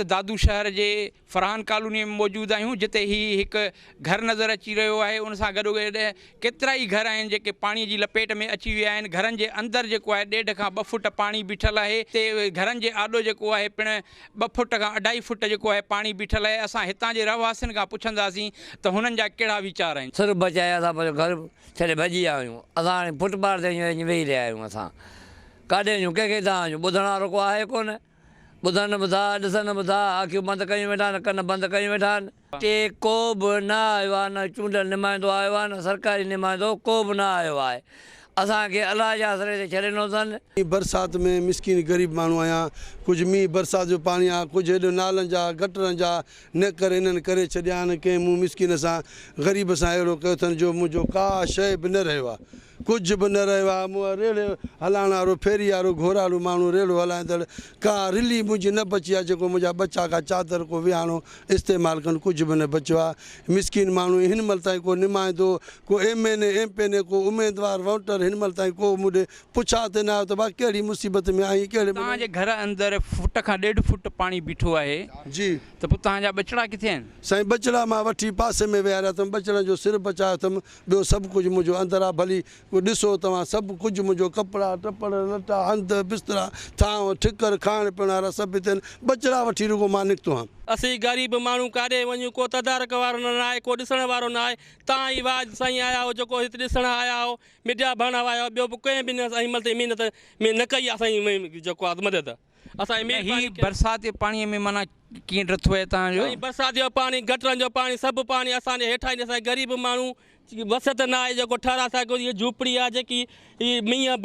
دادو شهر جي فرحان ڪالوني ۾ موجود آهيون جتي هي هڪ گهر نظر اچي رهيو آهي ان سان گڏوگڏ ڪيترائي گهر آهن جيڪي پاڻي جي لپيٽ ۾ اچي ويا آهن گهرن جي اندر جيڪو آهي ڏيڍ کان ٻه فوٽ پاڻي بيٺل آهي تي گهرن جي آڏو جيڪو آهي پڻ ٻه فوٽ کان اڍائي فوٽ جيڪو آهي پاڻي بيٺل آهي اسان هتان جي رهواسين کان پڇنداسين ته هنن جا ڪهڙا ويچار آهن. سر بچائي اسان پنهنجو گهر ڇڏي ڀڄي آيا آهيون اسان هاڻي فٽ پاٿ تي وڃي ويهي رهيا آهيون اسان ڪاڏي وڃون ڪنهن کي دانهن ڏيون ٻڌڻ وارو ڪو آهي ڪونه. ٻڌن به ٿا، ڏسن به ٿا، اکيون بند ڪيون ويٺا آهن، ڪن بند ڪيون ويٺا آهن. اتي ڪو به نه آيو آهي، نه چونڊيل نمائندو آيو آهي، نه سرڪاري نمائندو ڪو به نه آيو آهي. اسان کي الله جي آسري تي ڇڏي ڏنو اٿن. برسات ۾ مسڪين غريب ماڻهو آهيان، ڪجهه مينهن برسات جو پاڻي آ، ڪجهه هيڏو نالن جا، گٽرن جا نيڪر انهن ڪري ڇڏيا آهن، ڪنهن مون مسڪين سان، غريب سان اهڙو ڪيو اٿن جو منهنجو ڪا شيء به نه رهيو آ. ڪجهه به نه رهيو آهي. مون ريڙهي هلائڻ وارو، ڦيري وارو، گهوراڙو ماڻهو، ريڙهو هلائيندڙ، ڪا رلي منهنجي نه بچي آهي، جيڪو منهنجا ٻچا ڪا چادر، ڪو ويهاڻو استعمال ڪن، ڪجهه به نه بچيو آهي. مسڪين ماڻهو، هن مهل تائين ڪو نمائندو، ڪو M N A, M P N A, ڪو اميدوار، ووٽر هن مهل تائين ڪو مون ڏي پڇا تي نه آيو ته ڀاء ڪهڙي مصيبت ۾ آهين، ڪهڙي ۾. توهان جي گهر اندر فوٽ کان ڏيڍ فوٽ پاڻي بيٺو آهي. جي. ته پوء توهان جا ٻچڙا ڪٿي آهن؟ سائين ٻچڙا مان وٺي پاسي ۾ ويهاريا اٿم، ٻچڙن جو سر بچايو اٿم، ٻيو سڀ ڪجهه منهنجو اندر آ، ڀلي ڏسو توهان سڀ ڪجهه منهنجو ڪپڙا، ٽپڙ، لٽا، هنڌ، بسترا، ٿانء، ٺڪر، کائڻ پيئڻ وارا سڀ هتي آهن، ٻچڙا وٺي رڳو مان نڪتو هان. اسين غريب ماڻهو ڪاڏي وڃون، ڪو تدارڪ وارو نه آهي، ڪو ڏسڻ وارو نه آهي، توهان ئي واحد سائين آيا آهيو جيڪو هت ڏسڻ آيا آهيو، ميڊيا ڀرڻ آيا آهيو، ٻيو به ڪنهن به نه اسان هن مهل تائين محنت نه ڪئي آهي اسان جي جيڪو آهي مدد اسان جي نه هي مهرباني ڪري. برسات جي پاڻي ۾ معنيٰ ڪيئن ڊٿو آهي توهان جو؟ سائين برسات جو پاڻي گٽرن جو پاڻي سڀ پاڻي اسان جي هيٺان ايندي اسان غريب ماڻهو وس ته نه آهي جيڪو ٺهراء اسان کي هي جهوپڙي آهي جيڪي هي مينهن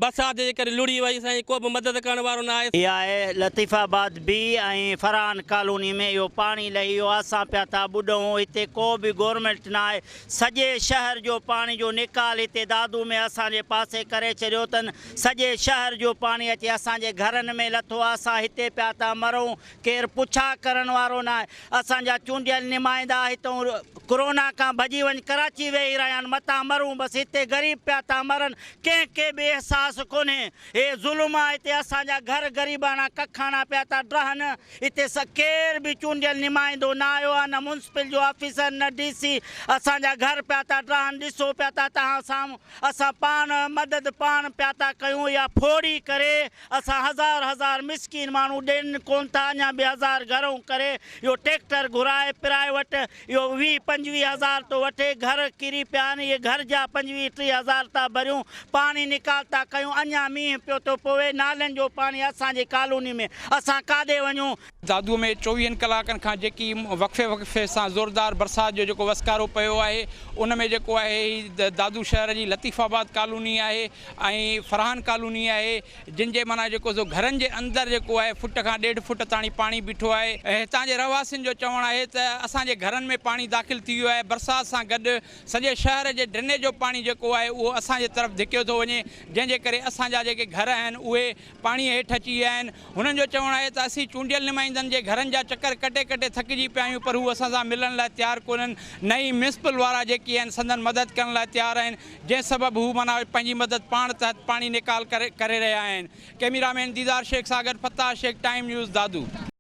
برسات جي ڪري لڙهي وئي سائين ڪو به مدد ڪرڻ وارو نه آهي. هي آهي Latifabad B ۽ Farhan colony ۾ اهو پاڻي لهي ويو آهي اسان پيا ٿا ٻڏون هتي ڪو به گورنمينٽ نه آهي سڄي شهر جو پاڻي جو نيڪال هتي دادو ۾ اسان جي پاسي ڪري ڇڏيو اٿن سڄي شهر جو پاڻي اچي اسان جي گهرن ۾ لٿو آ، اسان هتي پيا ٿا مرون، ڪير پڇا ڪرڻ وارو ناهي، اسان جا چونڊيل نمائندا هتئون ڪرونا کان ڀڄي وڃ ڪراچي ويهي رهيا آهن، متان مرون بس هتي غريب پيا ٿا مرن، ڪنهن کي به احساس ڪونهي، هي ظلم آ، هتي اسان جا گهر غريباڻا ڪکاڻا پيا ٿا ڊهن، هتي ڪير به چونڊيل نمائندو نه آيو آ، نه مونسپل جو آفيسر نه ڊي سي، اسان جا گهر پيا ٿا ڊهن، ڏسو پيا ٿا تهان سامهون. اسان پاڻ مدد پاڻ پيا ٿا ڪيون اها ڦوڙي ڪري اسان هزار هزار مسڪين ماڻهو ڏين ڪون ٿا اڃا به هزار گهرئون ڪري اهو ٽيڪٽر گهرائي پرائيوٽ اهو 20 25 هزار ٿو وٺي گهر ڪري پيا آهن اهي گهر جا 25 30 هزار ٿا ڀريون پاڻي نيڪال ٿا ڪيون اڃا مينهن پيو ٿو پوي نالين جو پاڻي اسان جي ڪالوني ۾ اسان ڪاڏي وڃون. دادوء ۾ چوويهن ڪلاڪن کان جيڪي وقفي وقفي سان زوردار برسات جو جيڪو وسڪارو پيو آهي ان ۾ جيڪو آهي هي دادو شهر جي لطيف آباد ڪالوني آهي ۽ فرحان ڪالوني آهي جن جي معنيٰ جيڪو سو گهرن جي اندر جيڪو آهي فٽ کان ڏيڍ فٽ تاڻي پاڻي بيٺو آهي هتان جي رهواسين جو چوڻ آهي ته اسان جي گهرن ۾ پاڻي داخل ٿي ويو آهي برسات سان گڏ سڄي شهر جي ڊرينيج جو پاڻي جيڪو آهي اهو اسان جي طرف ڌڪيو ٿو وڃي جنهن جي ڪري اسان جا جيڪي گهر آهن اهي پاڻي هيٺ اچي ويا آهن. هنن جو چوڻ آهي ته اسين چونڊيل نمائندن جي گهرن جا چڪر ڪٽي ڪٽي ٿڪجي پيا آهيون پر هو اسان سان ملڻ لاء تيار ڪونهن نه ئي ميونسپل وارا جيڪي آهن سندن مدد ڪرڻ لاء تيار آهن جنهن سبب هو معنيٰ پنهنجي مدد پاڻ تحت پاڻي نيڪال ڪري رهيا آهن. ڪئميرا مين ديدار شيخ سان گڏ فتاح شيخ ٽائيم نيوز دادو.